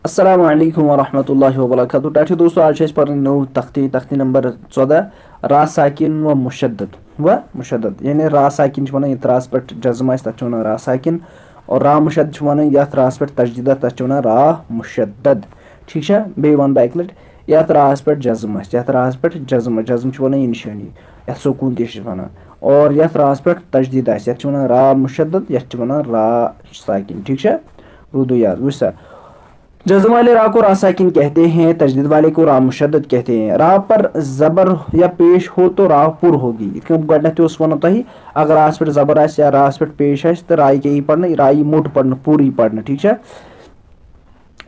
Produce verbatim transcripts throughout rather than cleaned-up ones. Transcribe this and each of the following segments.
السلام علیکم ورحمۃ اللہ وبرکاتہ۔ ٹاٹھیو دوستو، آز چھِ أسۍ پَرٕنۍ نٔو تختی، تختی نمبر ژۄداہ، را ساکن و مشدد۔ و مشدد، یعنی را ساکن چھِ وَنان یَتھ راہَس پٮ۪ٹھ جزم آسہِ، تَتھ چھِ وَنان را ساکن، اور را مشدد چھِ وَنان یَتھ راہَس پٮ۪ٹھ تشدید آسہِ، تَتھ چھِ وَنان را مشدد۔ ٹھیٖک چھا؟ بیٚیہِ وَنہٕ بہٕ اَکہِ لَٹہِ، یَتھ راہَس پٮ۪ٹھ جزم آسہِ، یَتھ راہَس پٮ۪ٹھ جزم، جزم چھِ وَنان یہِ نِشٲنی، یَتھ سکوٗن تہِ چھِ وَنان، اور یَتھ راہَس پٮ۪ٹھ تشدید آسہِ، یَتھ چھِ وَنان را مشدد، یَتھ چھِ وَنان را ساکن۔ ٹھیٖک چھا؟ روٗدُو یاد، وٕچھ سا۔ جزم والے را کو را ساکن کہتے ہیں، تشدید والے کو را مشدد کہتے ہیں۔ را پر زبر یا پیش ہو تو را پر ہوگی۔ یِتھ کٔنۍ بہٕ گۄڈٕنٮ۪تھ تہِ اوسُس وَنان تۄہہِ، اگر راہَس پٮ۪ٹھ زبر آسہِ یا راہَس پٮ۪ٹھ پیش آسہِ، تہٕ را یی کیٛاہ یی پَرنہٕ؟ را یی موٚٹ پَرنہٕ، پوٗرٕ یی پَرنہٕ، ٹھیٖک چھا؟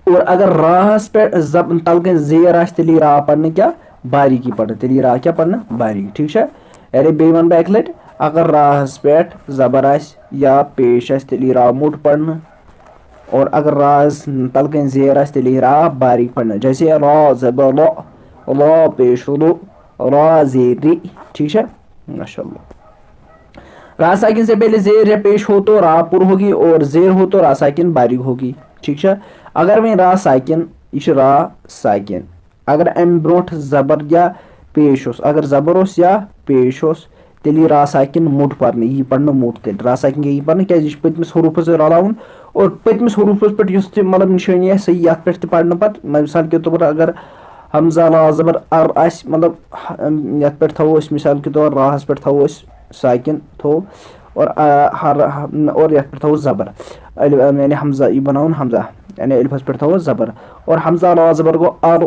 اور اگر راہَس پٮ۪ٹھ زب-، تَلہٕ کَنۍ زیر آسہِ، تیٚلہِ یی را پَرنہٕ کیٛاہ؟ باریٖک یی پَرنہٕ۔ تیٚلہِ یی را کیٛاہ پَرنہٕ؟ باریٖک، ٹھیٖک چھا؟ یعنی بیٚیہِ وَنہٕ بہٕ اَکہِ لَٹہِ، اگر راہَس پٮ۪ٹھ زبر آسہِ یا پیش آسہِ، تیٚلہِ یی را موٚٹ پَرنہٕ۔ اور اگر راہَس تَلہٕ کَنۍ زیر آسہِ، تیٚلہِ یی را باریٖک پَرنہٕ۔ جیسے را زبر را، را پیش رو، را زیر ری۔ ٹھیٖک چھا؟ ماشاء اللہ۔ را ساکن سے پہلے زیر یا پیش ہو تو را پر ہوگی اور زیر ہو تو را ساکن باریک ہوگی۔ ٹھیٖک چھا؟ اگر وۄنۍ را ساکن، یہِ چھُ را ساکن، اگر اَمہِ برونٛٹھ زبر یا پیش اوس، اگر زبر اوس یا پیش اوس، تیٚلہِ یی را ساکن موٚٹ پَرنہٕ، یی پَرنہٕ موٚٹ تیٚلہِ۔ را ساکن کیٛاہ یی پَرنہٕ؟ کیٛازِ یہِ چھُ پٔتمِس حروٗفَس سۭتۍ رَلاوُن، اور پٔتمِس حروٗفَس پٮ۪ٹھ یُس تہِ، مطلب، نِشٲنی آسہِ، سۄ یی یَتھ پٮ۪ٹھ تہِ پَرنہٕ پَتہٕ۔ مَ-، مِثال کے طور پر اگر ہمزہ را زبر اَر آسہِ، مطلب، ہ-، یَتھ پٮ۪ٹھ تھاوو أسۍ، مِثال کے طور، راہَس پٮ۪ٹھ تھاوو أسۍ ساکن، تھوٚو، اور، آ، ہر، اور یَتھ پٮ۪ٹھ تھاوو زبر، الف، یعنی ہمزہ، یہِ بَناوُن ہمزہ، یعنی الفَس پٮ۪ٹھ تھاوو زبر، اور ہمزہ را زبر گوٚو اَر،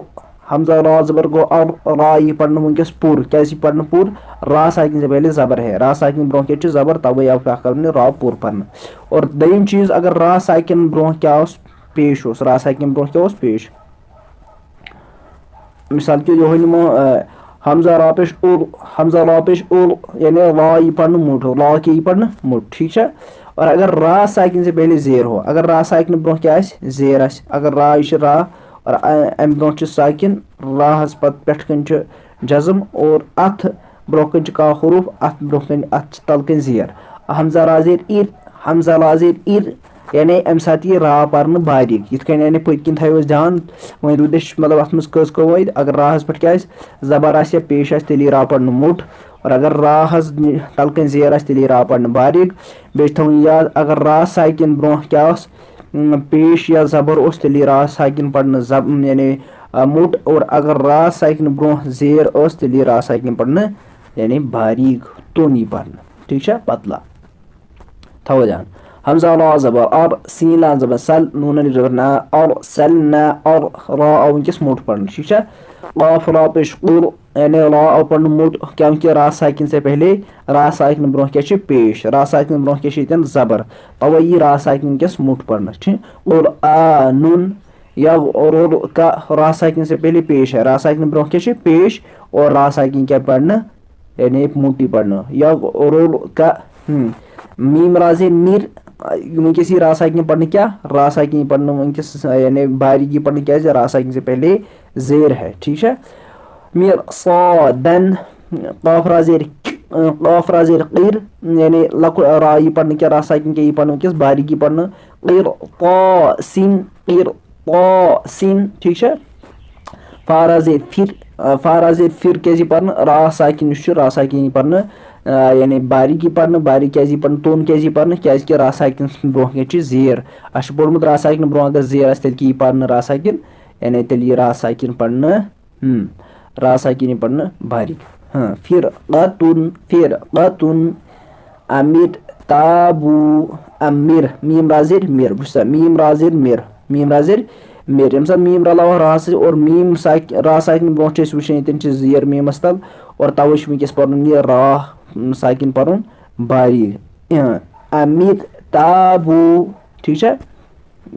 ہمزہ را زبر گوٚو اَر، را یی پَرنہٕ وٕنکیٚس پوٗرٕ۔ کیٛازِ یی پَرنہٕ پوٗرٕ؟ را ساکن سے پہلے زبر ہے، را ساکن برونٛہہ کیٛاہ چھُ؟ زبر، تَوَے آو کیٛاہ کَرنہٕ؟ را پوٗرٕ پَرنہٕ۔ اور دوٚیِم چیٖز، اگر را ساکن برونٛہہ کیٛاہ اوس؟ پیش اوس۔ را ساکن برونٛہہ کیٛاہ اوس؟ پیش۔ مثال کے یِہوٚے نِمو، آ، ہمزہ را پیش اُل، ہمزہ را پیش اُل، یعنی را یی پَرنہٕ موٚٹ، را کیٛاہ یی پَرنہٕ؟ موٚٹ، ٹھیٖک چھا؟ اور اگر را ساکن سے پہلے زیر ہو، اگر را ساکن برونٛہہ کیٛاہ آسہِ؟ زیر آسہِ۔ اگر را، یہِ چھِ را، اور، آ، اَمہِ برونٛہہ چھِ ساکن، راہَس پَتہٕ پٮ۪ٹھ کَنۍ چھُ جزم، اور اَتھ برونٛہہ کَنۍ چھُ کاف حروٗف، اَتھ برونٛہہ کَنۍ، اَتھ چھِ تَلہٕ کَنۍ زیر۔ ہمزہ را زیر اِر، ہمزہ را زیر اِر، یعنی اَمہِ ساتہٕ یی را پَرنہٕ باریٖک۔ یِتھ کٔنۍ یعنی پٔتۍ کِنۍ تھٲیِو أسۍ دھیان، وۄنۍ روٗد اَسہِ، مطلب، اَتھ منٛز کٔژ قٲعدٕ؟ اگر راہَس پٮ۪ٹھ کیٛاہ آسہِ؟ زبر آسہِ یا پیش آسہِ، تیٚلہِ یی را پَرنہٕ موٚٹ، اور اگر راہَس نِ-، تَلہٕ کَنۍ زیر آسہِ، تیٚلہِ یی را پَرنہٕ باریٖک۔ بیٚیہِ چھِ تھاوُن یاد، اگر را ساکن برونٛہہ کیٛاہ اوس؟ م، پیش یا زبر اوس، تیٚلہِ یی را ساکن پَرنہٕ زب-، یعنی، آ، موٚٹ، اور اگر را ساکن برونٛہہ زیر ٲس، تیٚلہِ یی را ساکن پَرنہٕ، یعنی باریٖک، توٚن یی پَرنہٕ۔ ٹھیٖک چھا؟ پتلا۔ تھاوو دھیان۔ ہمزہ را زبر اَر، سیٖن لام زبر سَل، نوٗنَن زبر نا، اَر سَل نا، اَر، را آو وٕنکیٚس موٚٹ پَرنہٕ، ٹھیٖک چھا؟ قاف را پیش قُر، یعنی را آو پَرنہٕ موٚٹ، کیونکہ را ساکن سے پہلے، را ساکن برونٛہہ کیٛاہ چھِ؟ پیش۔ را ساکن برونٛہہ کیٛاہ چھِ ییٚتٮ۪ن؟ زبر۔ تَوَے یی را ساکن وٕنکیٚس موٚٹ پَرنہٕ، ٹھیٖک؟ قُرآنُن، یا رُل کا، را ساکن سے پہلے پیش ہے۔ را ساکن برونٛہہ کیٛاہ چھِ؟ پیش۔ اور را ساکن کیٛاہ پَرنہٕ؟ یعنی موٚٹ یی پَرنہٕ۔ یا رُل کا، ہم۔ میٖم را زیر مِر، وٕنکیٚس یی را ساکن پَرنہٕ کیٛاہ؟ را ساکن یی پَرنہٕ وٕنکیٚس، یعنی باریٖک یی پَرنہٕ، کیٛازِ؟ را ساکن سے پہلے زیر ہے، ٹھیٖک چھا؟ مِر صادن، قاف را زیر ک-، قاف را زیر قِر، یعنی لۄکُٹ را یی پَرنہٕ کیٛاہ؟ را ساکن کیٛاہ یی پَرنہٕ وٕنکیٚس؟ باریٖک یی پَرنہٕ۔ قِر طا سِن، قِر طا سِن، ٹھیٖک چھا؟ فا را زیر فِر، آ، فا را زیر فِر کیٛازِ یی پَرنہٕ؟ را ساکن یُس چھُ، را ساکن یی پَرنہٕ، آ، یعنی باریٖک یی پَرنہٕ، باریٖک کیٛازِ یی پَرنہٕ؟ توٚن کیٛازِ یی پَرنہٕ؟ کیٛازِ کہِ را ساکن برونٛہہ کیٛاہ چھِ؟ زیر۔ اَسہِ چھُ پوٚرمُت را ساکن برونٛہہ اگر زیر آسہِ، تیٚلہِ کیٛاہ یی پَرنہٕ؟ را ساکن، یعنی تیٚلہِ یی را ساکن پَرنہٕ، ہم، را ساکن یی پَرنہٕ باریٖک۔ ہاں، فرقتن، فرقتن، امیر تابو، امیر، میٖم را زیر مِر، وٕچھ سا، میٖم را زیر مِر، میٖم را زیر مِر۔ ییٚمہِ ساتہٕ میٖم رَلاوو راہَس سۭتۍ اور میٖم ساک-، را ساکن برونٛہہ چھِ أسۍ وٕچھان، ییٚتٮ۪ن چھِ زیر میٖمَس تَل، اور تَوَے چھُ وٕنکیٚس پَرُن یہِ را ساکن پَرُن باریٖک۔ اۭں، امیر تابو، ٹھیٖک چھا؟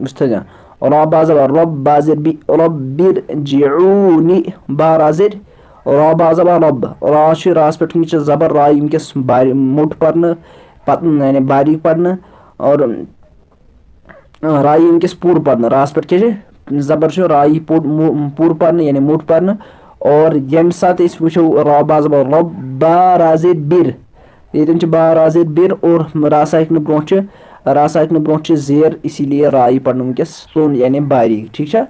وٕچھ تھٲے زیو۔ را با زبر رب، با زیر بی، رب ارجعونی، با را زیر، را با زبر رب۔ را چھُ راہَس پٮ۪ٹھ وٕنکیٚس زبر، را یی وٕنکیٚس باری-، موٚٹ پَرنہٕ، پَتہٕ یعنی باریٖک پَرنہٕ۔ اور را یی وٕنکیٚس پوٗرٕ پَرنہٕ۔ راہَس پٮ۪ٹھ کیٛاہ چھِ؟ زبر چھُ، را یی پوٚر-، مو-، پوٗرٕ پَرنہٕ، یعنی موٚٹ پَرنہٕ۔ اور ییٚمہِ ساتہٕ أسۍ وٕچھو را با زبر رب، با را زیر بِر، ییٚتٮ۪ن چھِ با را زیر بِر اور را ساکن برونٛہہ چھِ را ساکنہٕ برونٛہہ چھِ زیر، اسی لیے را یی پرنہٕ وٕنکیٚس سرٛوٚن، یعنی باریٖک، ٹھیٖک چھا؟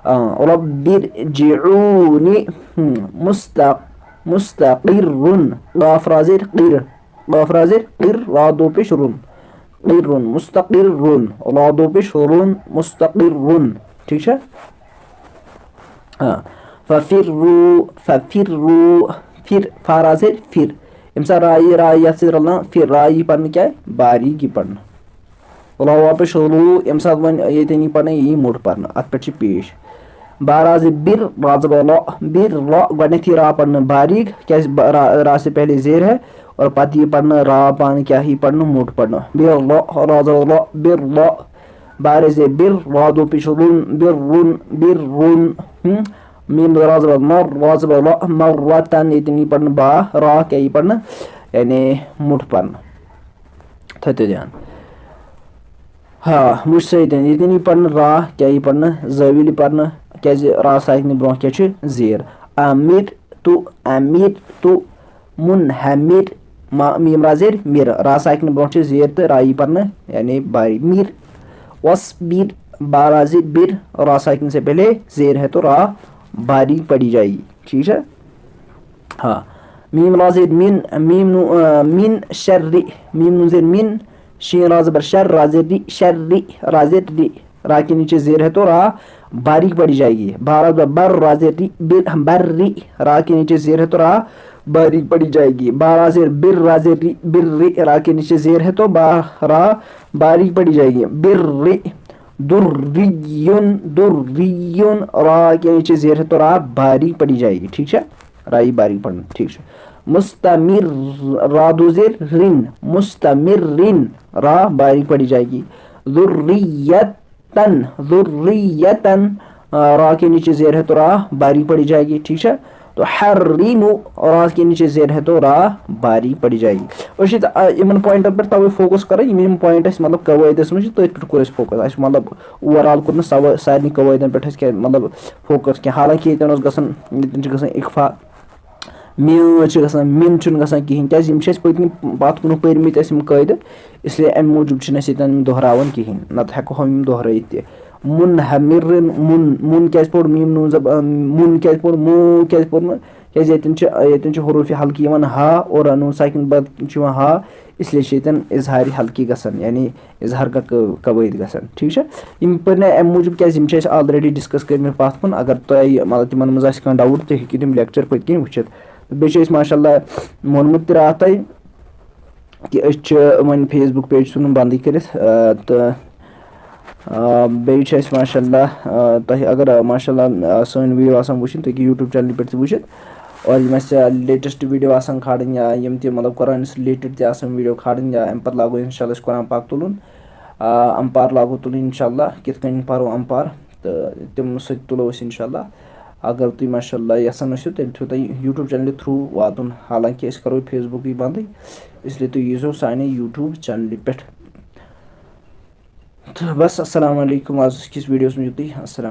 آ، رب ارجعونی، ہم، مست-، مستقرن، قاف را زیر قر، قاف را زیر قر، را دو پیش رُن، قرن، مستقرن، را دو پیش رُن، مستقرن، ٹھیٖک چھا؟ آ، ففروا، ففروا، فر، فا را زیر فر۔ ییٚمہِ ساتہٕ را یی، را یی یَتھ سۭتۍ رَلان، فر، را یی پَرنہٕ کیٛاہ؟ باریٖک یی پَرنہٕ۔ را واپس رو، ییٚمہِ ساتہٕ وۄنۍ ییٚتٮ۪ن یی پَرنہٕ، یی موٚٹ پَرنہٕ۔ اَتھ پٮ۪ٹھ چھِ پیش۔ با را زیر بر، را زبر را، بر را، گۄڈٕنٮ۪تھ یی را پَرنہٕ باریٖک، کیٛازِ با-، را، را سے پہلے زیر ہے، اور پَتہٕ یی پَرنہٕ را پانہٕ کیٛاہ یی پَرنہٕ؟ موٚٹ پَرنہٕ۔ بر را، را زبر را، بر را۔ با را زیر بر، را دو پیش رُن، برُن، برُن۔ ہم؟ میٖم را زبر مر، را زبر را، مرتن۔ ییٚتٮ۪ن یی پَرنہٕ با، را کیٛاہ یی پَرنہٕ؟ یعنی موٚٹ پَرنہٕ۔ تھٲیِو تُہۍ دھیان۔ ہا، وٕچھ سا ییٚتٮ۪ن، ییٚتٮ۪ن یی پَرنہٕ را، کیٛاہ یی پَرنہٕ؟ زٲوِل یی پَرنہٕ، کیٛازِ را ساکنہِ برونٛہہ کیٛاہ چھُ؟ زیر۔ امر تو، امر تو، منہمر، ما-، میٖم را زیر مر، را ساکنہِ برونٛہہ چھِ زیر تہٕ را یی پَرنہٕ، یعنی باری۔ مر، واصبر، با را زیر بر، را ساکنہِ سے پہلے زیر ہے تو را باریک پڑھی جائے گی، ٹھیٖک چھا؟ ہا۔ میٖم را زیر مِن، میٖم نوٗن، آ، مِن شَرِّ، میٖم نوٗن زیر مِن، شین را زبر شر، را زیر ری، شَرِّ، را زیر ری، را کے نیچے زیر ہے تو را باریک پڑھی جائے گی۔ با را زبر بر، را زیر ری، بر، برِّ، را کے نیچے زیر ہے تو را باریک پڑھی جائے گی۔ با را زیر بر، را زیر ری، برِّ، را کے نیچے زیر ہے تو با، را باریک پڑھی جائے گی۔ برِّ، دُرِّیٌّ، دُرِّّیٌّ، را کے نیچے زیر ہے تو را باریک پڑھی جائے گی، ٹھیٖک چھا؟ را یی باریک پَرنہٕ، ٹھیٖک چھُ۔ مستمر، را دو زیر رِن، مستمرِن، را باریک پڑھی جائے گی۔ ذُرِّیَّتًا، ذُرِّیَّتًا، آ، را کے نیچے زیر ہے تو را باریک پڑھی جائے گی، ٹھیٖک چھا؟ تو حرِّمُ، را کے نیچے زیر ہے تو را باریک پڑھی جائے گی۔ أسۍ چھِ، آ، یِمَن پوینٹَن پٮ۪ٹھ تَوَے فوکَس کَران، یِم یِم پوینٹ اَسہِ مطلب قواعدَس منٛز چھِ، تٔتھۍ پٮ۪ٹھ کوٚر اَسہِ فوکَس۔ اَسہِ مطلب اوور آل کوٚر نہٕ سوا-، سارنٕے قواعدَن پٮ۪ٹھ اَسہِ کینٛہہ مطلب فوکَس کینٛہہ، حالانکہِ ییٚتٮ۪ن اوس گژھان، ییٚتٮ۪ن چھِ گژھان اِخفا، میٲنۍ چھِ گژھان، مِن چھُنہٕ گژھان کِہیٖنۍ، کیٛازِ یِم چھِ اَسہِ پٔتمہِ پَتھ کُن پٔرمٕتۍ اَسہِ یِم قٲعدٕ، اِسلیے اَمہِ موٗجوٗب چھِنہٕ اَسہِ ییٚتٮ۪ن یِم دۄہراوان کِہیٖنۍ، نَتہٕ ہٮ۪کہٕ ہو یِم دۄہرٲیِتھ تہِ۔ مُنہَمِرِن، مُن، مُن کیٛازِ پوٚر میٖم نوٗن زب-، مُن کیٛازِ پوٚر، مو کیٛازِ پوٚر نہٕ؟ کیٛازِ ییٚتٮ۪ن چھِ، ییٚتٮ۪ن چھِ حروفِ حلقی یِوان ہا اور نوٗن ساکِن بعد چھُ یِوان ہا، اِسلیے چھِ ییٚتٮ۪ن اظہارِ حلقی گژھان، یعنی اظہار کا قٲ-، قوٲعد گژھان، ٹھیٖک چھا؟ یِم پٔرۍ مےٚ اَمہِ موٗجوٗب، کیٛازِ یِم چھِ اَسہِ already discuss کٔرمٕتۍ پَتھ کُن۔ اگر تۄہہِ مطلب تِمَن منٛز آسہِ کانٛہہ doubt، تُہۍ ہیٚکِو تِم lecture پٔتۍ کِنۍ وٕچھِتھ۔ بیٚیہِ چھِ أسۍ ماشاء اللہ مونمُت تہِ راتھَے کہِ أسۍ چھِ وۄنۍ Facebook page ژھٕنُن بنٛدٕے کٔرِتھ، آ، تہٕ، آ، بیٚیہِ چھِ اَسہِ ماشاء اللہ، آ، تۄہہِ اگر، آ، ماشاء اللہ، آ، سٲنۍ video آسان وٕچھِنۍ، تُہۍ ہیٚکِو YouTube channel پٮ۪ٹھ تہِ وٕچھِتھ۔ اور یِم اَسہِ latest video آسان کھالٕنۍ یا یِم تہِ مطلب قرآنَس related تہِ آسان video کھالٕنۍ یا اَمہِ پَتہٕ لاگو اِنشاء اللہ أسۍ قرآن پاک تُلُن۔ آ، اَمپار لاگو تُلٕنۍ اِنشاء اللہ، کِتھ کٔنۍ پَرو اَمپار تہٕ تِم سۭتۍ تُلو أسۍ اِنشاء اللہ۔ اگر تُہۍ ماشاء اللہ یَژھان ٲسِو، تیٚلہِ چھُو تۄہہِ YouTube channel through واتُن، حالانکہِ أسۍ کَرو Facebook یی بنٛدٕے، اِسلیے تُہۍ ییٖزیو سانہِ YouTube channel پٮ۪ٹھ۔ تہٕ بَس، السلام علیکم، آز کِس videoس منٛز یُتُے، السلام۔